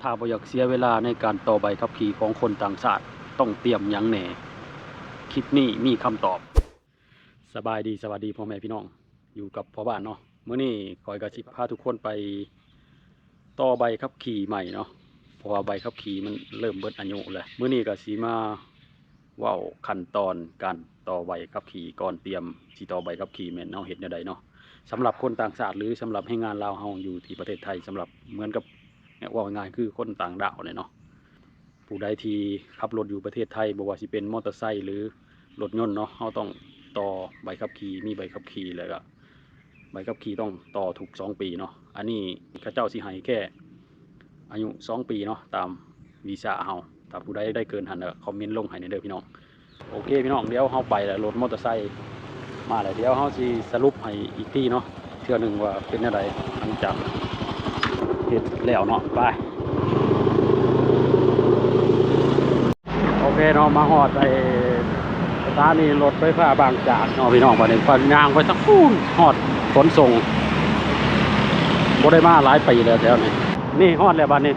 ຖ້າບໍ່ຢາກເສຍເວລາໃນການຕໍ່ໃບຂັບຂີ່ຂອງຄົນຕ່າງຊາດ ຕ້ອງຕຽມຫຍັງແດ່? ຄລິບນີ້ມີຄຳຕອບ. ສະບາຍດີ ສະຫວັດດີພໍ່ແມ່ພີ່ນ້ອງ ຢູ່ກັບພໍ່ບ້ານເນາະ. ມື້ນີ້ຂ້ອຍກໍຊິພາທຸກຄົນໄປຕໍ່ໃບຂັບຂີ່ໃໝ່ເນາະ ເພາະວ່າໃບຂັບຂີ່ມັນເລີ່ມເບິດອາຍຸແລ້ວ. ມື້ນີ້ກໍຊິມາ ເວົ້າຂັ້ນຕອນການຕໍ່ໃບຂັບຂີ່ ກ່ອນຕຽມຊິຕໍ່ໃບຂັບຂີ່ແມ່ນເຮົາເຮັດແນວໃດເນາະ. ສຳລັບຄົນຕ່າງຊາດ ຫຼື ສຳລັບແຮງງານລາວເຮົາຢູ່ທີ່ປະເທດໄທ ສຳລັບເໝືອນກັບ ເວົ້າງ່າຍໆ ຄືຄົນຕ່າງດ້າວນີ້ເນາະ. ຜູ້ໃດທີ່ຂັບລົດຢູ່ປະເທດໄທ ບໍ່ວ່າຊິເປັນມໍເຕີໄຊ ຫຼື ລົດຍົນເນາະ ເຮົາຕ້ອງຕໍ່ໃບຂັບຂີ່ ມີໃບຂັບຂີ່ ແລ້ວກໍ ໃບຂັບຂີ່ຕ້ອງຕໍ່ທຸກສອງປີເນາະ. ອັນນີ້ເຂົາເຈົ້າຊິໃຫ້ແຄ່ອາຍຸສອງປີເນາະ ຕາມວີຊາເຮົາ. ຖ້າຜູ້ໃດໄດ້ເກີນຫັ້ນກໍຄອມເມັນລົງໃຫ້ແດ່ເດີພີ່ນ້ອງ. ໂອເຄພີ່ນ້ອງ ດຽວເຮົາໄປແລ້ວ ລົດມໍເຕີໄຊມາແລ້ວ ດຽວເຮົາຊິສະຫຼຸບໃຫ້ອີກທີເນາະ ເທື່ອໜຶ່ງວ່າເປັນແນວໃດ ຫຼັງຈາກເຮັດແລ້ວເນາະ. ໄປ ໂອເຄເນາະ ມາຮອດໄອ້ສະຖານີລົດໄຟຟ້າບາງຈາກເນາະພີ່ນ້ອງ. ບາດນີ້ກໍຍ່າງໄປທາງພຸ້ນ ຮອດຂົນສົ່ງ ບໍ່ໄດ້ມາຫຼາຍປີແລ້ວແຖວນີ້. ນີ້ຮອດແລ້ວບາດນີ້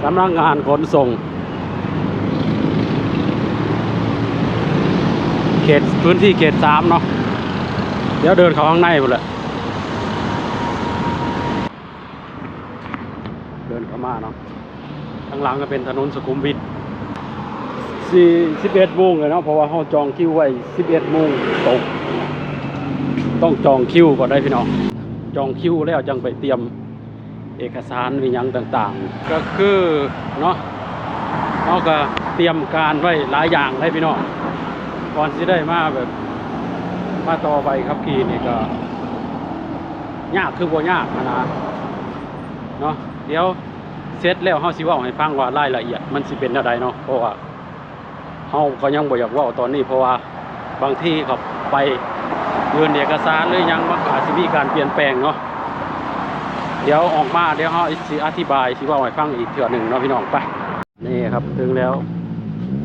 ສຳນັກງານຂົນສົ່ງ ເຂດ ພື້ນທີ່ເຂດສາມເນາະ. ດຽວເດີນເຂົ້າຂ້າງໃນພຸ້ນແຫຼະ ເດີນເຂົ້າມາເນາະ. ທາງຫຼັງກໍເປັນຖະໜົນສຸຂຸມວິດ ສິບເອັດໂມງແລ້ວເນາະ ເພາະວ່າເຮົາຈອງຄິວໄວ້ສິບເອັດໂມງຕົງ ຕ້ອງຈອງຄິວກ່ອນໄດ໋ພີ່ນ້ອງ. ຈອງຄິວແລ້ວຈັ່ງໄປຕຽມເອກະສານອີ່ຫຍັງຕ່າງໆ ກໍຄືເນາະ ເຮົາກໍຕຽມການໄວ້ຫຼາຍຢ່າງໄດ໋ພີ່ນ້ອງ ກ່ອນຊິໄດ້ມາແບບ ມາຕໍ່ໃບຂັບຂີ່ນີ້ກໍຍາກຄືບໍ່ຍາກຫັ້ນນະເນາະ. ດຽວ ເສັດແລ້ວເຮົາຊິເວົ້າໃຫ້ຟັງວ່າລາຍລະອຽດມັນຊິເປັນແນວໃດເນາະ ເພາະວ່າເຮົາກໍຍັງບໍ່ຢາກເວົ້າຕອນນີ້ ເພາະວ່າບາງທີເຂົາໄປຍື່ນເອກະສານ ຫຼື ຫຍັງ ມັນກໍອາດຊິມີການປ່ຽນແປງເນາະ. ດຽວອອກມາ ດຽວເຮົາຊິອະທິບາຍ ຊິເວົ້າໃຫ້ຟັງອີກເທື່ອໜຶ່ງເນາະພີ່ນ້ອງ. ໄປ ນີ້ຄັບ ເຖິງແລ້ວ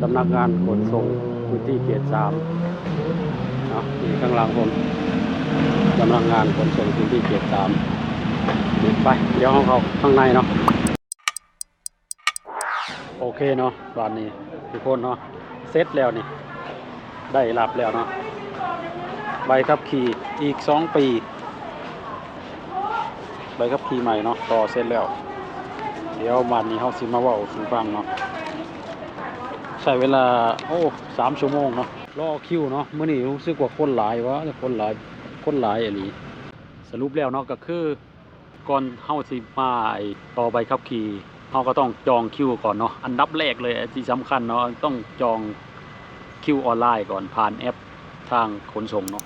ສຳນັກງານຂົນສົ່ງພື້ນທີ່ເຂດສາມເນາະ. ນີ້ຂ້າງຫຼັງຜົມ ສຳນັກງານຂົນສົ່ງພື້ນທີ່ເຂດສາມ. ໄປ ດຽວເຮົາເຂົ້າຂ້າງໃນເນາະ. ໂອເຄເນາະ ບາດນີ້ທຸກຄົນເນາະ ເສັດແລ້ວນີ້ ໄດ້ຮັບແລ້ວເນາະ ໃບຂັບຂີ່ອີກສອງປີ ໃບຂັບຂີ່ໃໝ່ເນາະ ຕໍ່ເສັດແລ້ວ. ດຽວບາດນີ້ເຮົາຊິມາເວົ້າສູ່ຟັງເນາະ ໃຊ້ເວລາ ໂອ້ ສາມຊົ່ວໂມງເນາະ ລໍຄິວເນາະ. ມື້ນີ້ຮູ້ສຶກວ່າຄົນຫຼາຍວະ ຄົນຫຼາຍ ຄົນຫຼາຍອີ່ຫຼີ. ສະຫຼຸບແລ້ວເນາະ ກໍຄື ກ່ອນເຮົາຊິມາ ໄອ້ ຕໍ່ໃບຂັບຂີ່ ເຮົາກໍຕ້ອງຈອງຄິວກ່ອນເນາະ. ອັນດັບແລກເລີຍທີ່ສຳຄັນເນາະ ຕ້ອງຈອງຄິວອອນລາຍກ່ອນ ຜ່ານແອັບທາງຂົນສົ່ງເນາະ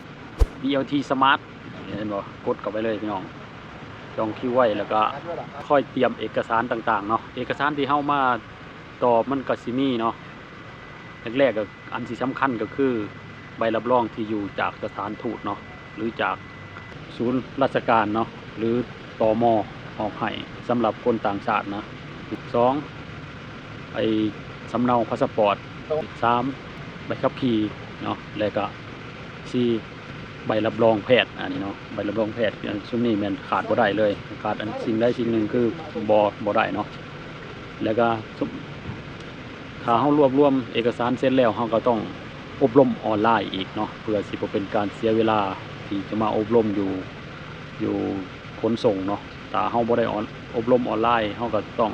ບີແອລທີສະມາດ ເຫັນບໍ່? ກົດເຂົ້າໄປເລີຍພີ່ນ້ອງ ຈອງຄິວໄວ້ ແລ້ວກໍຄ່ອຍຕຽມເອກະສານຕ່າງໆເນາະ. ເອກະສານທີ່ເຮົາມາຕໍ່ມັນກໍຊິມີເນາະ ແລກໆກໍ ອັນທີ່ສຳຄັນກໍຄືໃບຮັບຮອງທີ່ຢູ່ຈາກສະຖານທູດເນາະ ຫຼື ຈາກສູນລາຊະການເນາະ ຫຼື ຕມ ອອກໃຫ້ສຳລັບຄົນຕ່າງຊາດນະ. ສອງ ໄອ້ສຳເນົາພາສະປອດ. ສາມ ໃບຂັບຂີ່ເນາະ ແລະກະ ສີ່ ໃບຮັບຮອງແພດ ອັນນີ້ເນາະ ໃບຮັບຮອງແພດ ອັນຊຸມນີ້ແມ່ນຂາດບໍ່ໄດ້ເລີຍ ຂາດອັນສິ່ງໃດສິ່ງໜຶ່ງຄືບໍ່ ບໍ່ໄດ້ເນາະ. ແລ້ວກໍຊຸມ ຖ້າເຮົາລວບລວມເອກະສານເສັດແລ້ວ ເຮົາກໍຕ້ອງອົບຮົມອອນລາຍອີກເນາະ ເພື່ອຊິບໍ່ເປັນການເສຍເວລາທີ່ຈະມາອົບຮົມຢູ່ ຢູ່ຂົນສົ່ງເນາະ. ຖ້າເຮົາບໍ່ໄດ້ອອນ ອົບຮົມອອນລາຍ ເຮົາກໍຕ້ອງ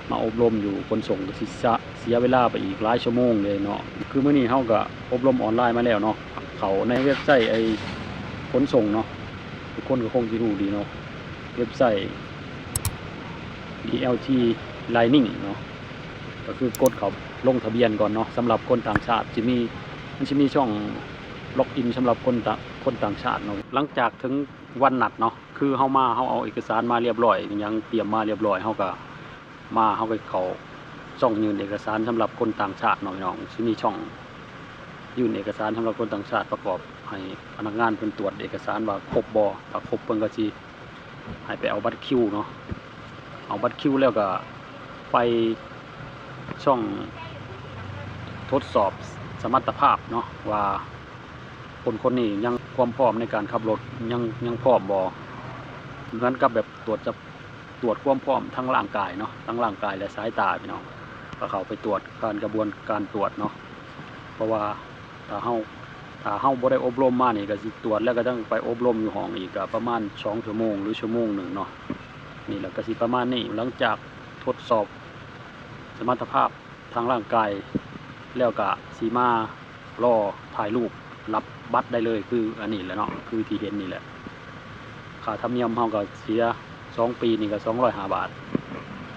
ມາອົບຮົມຢູ່ຂົນສົ່ງ ກໍຊິສະ ເສຍເວລາໄປອີກຫຼາຍຊົ່ວໂມງເລີຍເນາະ. ຄືມື້ນີ້ເຮົາກໍອົບຮົມອອນລາຍມາແລ້ວເນາະ ເຂົ້າໃນເວັບໄຊໄອ້ຂົນສົ່ງເນາະ ທຸກຄົນກໍຄົງຊິຮູ້ດີເນາະ ເວັບໄຊ ບີແອລທີ ໄລນິງ ເນາະ ກໍຄືກົດເຂົ້າລົງທະບຽນກ່ອນເນາະ. ສຳລັບຄົນຕ່າງຊາດຊິມີ ມັນຊິມີຊ່ອງລັອກອິນສຳລັບຄົນຕ່າງ ຄົນຕ່າງຊາດເນາະ. ຫຼັງຈາກເຖິງວັນນັດເນາະ ຄືເຮົາມາ ເຮົາເອົາເອກະສານມາລຽບຮ້ອຍ ຫຍັງຕຽມມາລຽບຮ້ອຍ ເຮົາກໍມາ ເຮົາກໍເຂົ້າຊ່ອງຍື່ນເອກະສານສຳລັບຄົນຕ່າງຊາດເນາະພີ່ນ້ອງ. ຊິມີຊ່ອງຍື່ນເອກະສານສຳລັບຄົນຕ່າງຊາດ ປະກອບໃຫ້ພະນັກງານເພິ່ນຕວດເອກະສານວ່າຄົບບໍ່ ຖ້າຄົບເພິ່ນກໍຊິ ໃຫ້ໄປເອົາບັດຄິວເນາະ ເອົາບັດຄິວແລ້ວກໍໄປຊ່ອງທົດສອບສະມັດຕະພາບເນາະ ວ່າຄົນຄົນນີ້ຍັງຄວາມພ້ອມໃນການຂັບລົດ ຍັງ ຍັງພ້ອມບໍ່ ເໝືອນກັບແບບຕວດຈັບ ກວດຄວາມພ້ອມທັງຮ່າງກາຍເນາະ ທັງຮ່າງກາຍ ແລະ ສາຍຕາ ພີ່ນ້ອງ ກໍເຂົ້າໄປກວດ ຜ່ານກະບວນການກວດເນາະ ເພາະວ່າຖ້າເຮົາ ຖ້າເຮົາບໍ່ໄດ້ອົບຮົມມານີ້ ກໍຊິກວດແລ້ວກໍຕ້ອງໄປອົບຮົມຢູ່ຫ້ອງອີກ ກໍປະມານສອງຊົ່ວໂມງ ຫຼື ຊົ່ວໂມງໜຶ່ງເນາະ. ນີ້ແຫຼະ ກໍຊິປະມານນີ້ ຫຼັງຈາກທົດສອບສະມັດຕະພາບ ທາງຮ່າງກາຍ ແລ້ວກະຊິມາລໍຖ່າຍຮູບ ຮັບບັດໄດ້ເລີຍ ຄືອັນນີ້ແຫຼະເນາະ ຄືທີ່ເຫັນນີ້ແຫຼະ. ຄ່າທຳນຽມເຮົາກະເສຍ ສອງປີນີ້ກະສອງຮ້ອຍຫ້າບາດ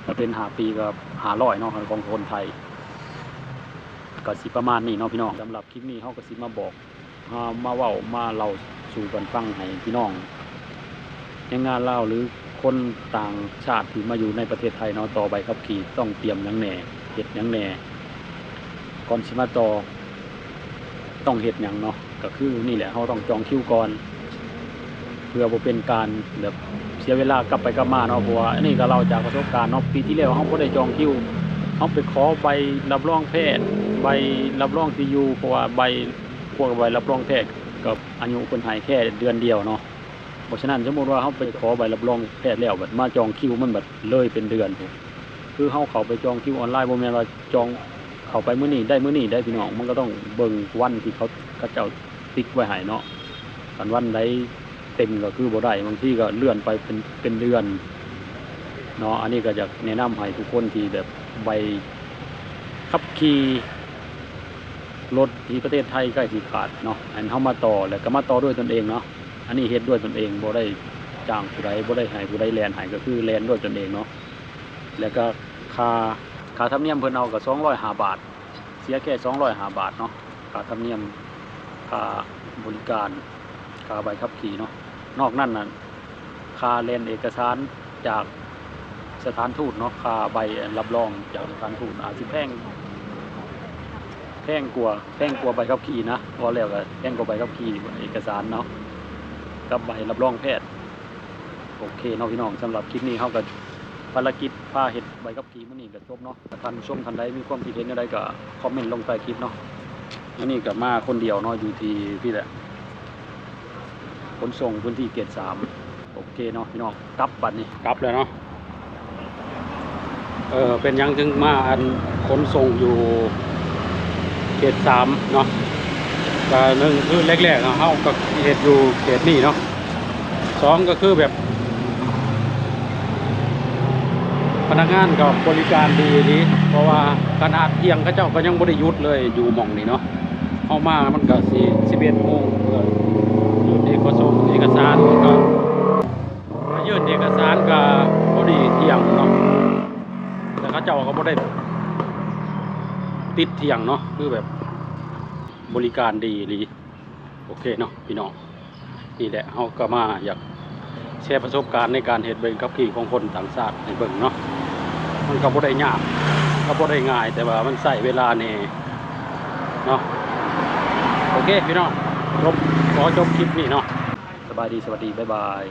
ຖ້າເປັນຫ້າປີກະຫ້າຮ້ອຍເນາະ ຂອງຄົນໄທ. ກະຊິປະມານນີ້ເນາະພີ່ນ້ອງ. ສຳລັບຄລິບນີ້ເຮົາກະຊິມາບອກ ມາ ມາເວົ້າ ມາເລົ່າສູ່ກັນຟັງ ໃຫ້ພີ່ນ້ອງແຮງງານລາວ ຫຼື ຄົນຕ່າງຊາດທີ່ມາຢູ່ໃນປະເທດໄທເນາະ ຕໍ່ໃບຂັບຂີ່ຕ້ອງຕຽມຫຍັງແດ່ ເຮັດຫຍັງແດ່ ກ່ອນຊິມາຕໍ່ ຕ້ອງເຮັດຫຍັງເນາະ. ກໍຄືນີ້ແຫຼະ ເຮົາຕ້ອງຈອງຄິວກ່ອນ ເພື່ອບໍ່ເປັນການແບບເສຍເວລາກັບໄປກັບມາເນາະ ເພາະວ່າອັນນີ້ກໍເລົ່າຈາກປະສົບການເນາະ ປີທີ່ແລ້ວເຮົາບໍ່ໄດ້ຈອງຄິວ ເຮົາໄປຂໍໃບຮັບຮອງແພດ ໃບຮັບຮອງທີ່ຢູ່ ເພາະວ່າໃບ ພວກໃບຮັບຮອງແພດ ກໍອາຍຸເພິ່ນໃຫ້ແຄ່ເດືອນດຽວເນາະ. ເພາະສະນັ້ນ ສົມມຸດວ່າເຮົາໄປຂໍໃບຮັບຮອງແພດແລ້ວ ບັດມາຈອງຄິວ ມັນບັດເລີຍເປັນເດືອນພຸ້ນ. ຄືເຮົາເຂົ້າໄປຈອງຄິວອອນລາຍ ບໍ່ແມ່ນວ່າຈອງ ເຂົ້າໄປມື້ນີ້ໄດ້ມື້ນີ້ໄດ໋ພີ່ນ້ອງ ມັນກໍຕ້ອງເບິ່ງວັນທີ່ເຂົາ ເຂົາເຈົ້າຕິກໄວ້ໃຫ້ເນາະ. ຄັນວັນໃດເຕັມກໍຄືບໍ່ໄດ້ ບາງທີກໍເລື່ອນໄປເປັນ ເປັນເດືອນເນາະ. ອັນນີ້ກໍຢາກແນະນຳໃຫ້ທຸກຄົນທີ່ແບບໃບຂັບຂີ່ ລົດທີ່ປະເທດໄທໃກ້ຊິຂາດເນາະ ອັນເຮົາມາຕໍ່ ແລ້ວກໍມາຕໍ່ດ້ວຍຕົນເອງເນາະ. ອັນນີ້ເຮັດດ້ວຍຕົນເອງ ບໍ່ໄດ້ຈ້າງຜູ້ໃດ ບໍ່ໄດ້ໃຫ້ຜູ້ໃດແລ່ນໃຫ້ ກໍຄືແລ່ນດ້ວຍຕົນເອງເນາະ. ແລ້ວກໍຄ່າ ຄ່າທຳນຽມເພິ່ນເອົາກໍສອງຮ້ອຍຫ້າບາດ ເສຍແຄ່ສອງຮ້ອຍຫ້າບາດເນາະ ຄ່າທຳນຽມ ຄ່າບໍລິການ ຄ່າໃບຂັບຂີ່ເນາະ. ນອກນັ້ນນະ ຄ່າແລ່ນເອກະສານຈາກສະຖານທູດເນາະ ຄ່າໃບຮັບຮອງຈາກສະຖານທູດອາດຊິແພງ ແພງກວ່າ ແພງກວ່າໃບຂັບຂີ່ນະ ເວົ້າແລ້ວກໍແພງກວ່າໃບຂັບຂີ່ເອກະສານເນາະ ກັບໃບຮັບຮອງແພດ. ໂອເຄເນາະພີ່ນ້ອງ ສຳລັບຄລິບນີ້ເຮົາກໍ ພາລະກິດພາເຮັດໃບຂັບຂີ່ມື້ນີ້ກໍຈົບເນາະ. ຖ້າທ່ານຜູ້ຊົມທ່ານໃດມີຄວາມຄິດເຫັນແນວໃດກໍຄອມເມັນລົງໃຕ້ຄລິບເນາະ. ມື້ນີ້ກໍມາຄົນດຽວເນາະ ຢູ່ທີ່ພີ້ແຫຼະ ຂົນສົ່ງພື້ນທີ່ເກດສາມ. ໂອເຄເນາະພີ່ນ້ອງ ກັບບັດນີ້ ກັບແລ້ວເນາະ. ເອີ ເປັນຫຍັງຈຶ່ງມາ ອັນ ຂົນສົ່ງຢູ່ເຂດສາມເນາະ? ກໍໜຶ່ງຄືແລກໆ ເຮົາກໍເຮັດຢູ່ເຂດນີ້ເນາະ. ສອງກໍຄືແບບ ພະນັກງານກໍບໍລິການດີອີ່ຫຼີ ເພາະວ່າຂະໜາດທ່ຽງເຂົາເຈົ້າກໍຍັງບໍ່ໄດ້ຢຸດເລີຍ ຢູ່ໝ່ອງນີ້ເນາະ. ເຮົາມາມັນກໍຊິສິບເອັດໂມງ ເພື່ອຍື່ນເອກະສົງ ເອກະສານ ກໍ ມາຍື່ນເອກະສານກໍພໍດີທ່ຽງເນາະ ແຕ່ເຂົາເຈົ້າກໍບໍ່ໄດ້ປິດທ່ຽງເນາະ ຄືແບບບໍລິການດີອີ່ຫຼີ. ໂອເຄເນາະພີ່ນ້ອງ ນີ້ແຫຼະ ເຮົາກໍມາຢາກແຊປະສົບການໃນການເຮັດໃບຂັບຂີ່ຂອງຄົນຕ່າງຊາດໃຫ້ເບິ່ງເນາະ. ມັນກໍບໍ່ໄດ້ຍາກ ກໍບໍ່ໄດ້ງ່າຍ ແຕ່ວ່າມັນໃຊ້ເວລາແດ່ເນາະ. ໂອເຄພີ່ນ້ອງ ຈົບ ຂໍຈົບຄລິບນີ້ເນາະ. ສະບາຍດີ ສະຫວັດດີ ບາຍບາຍ.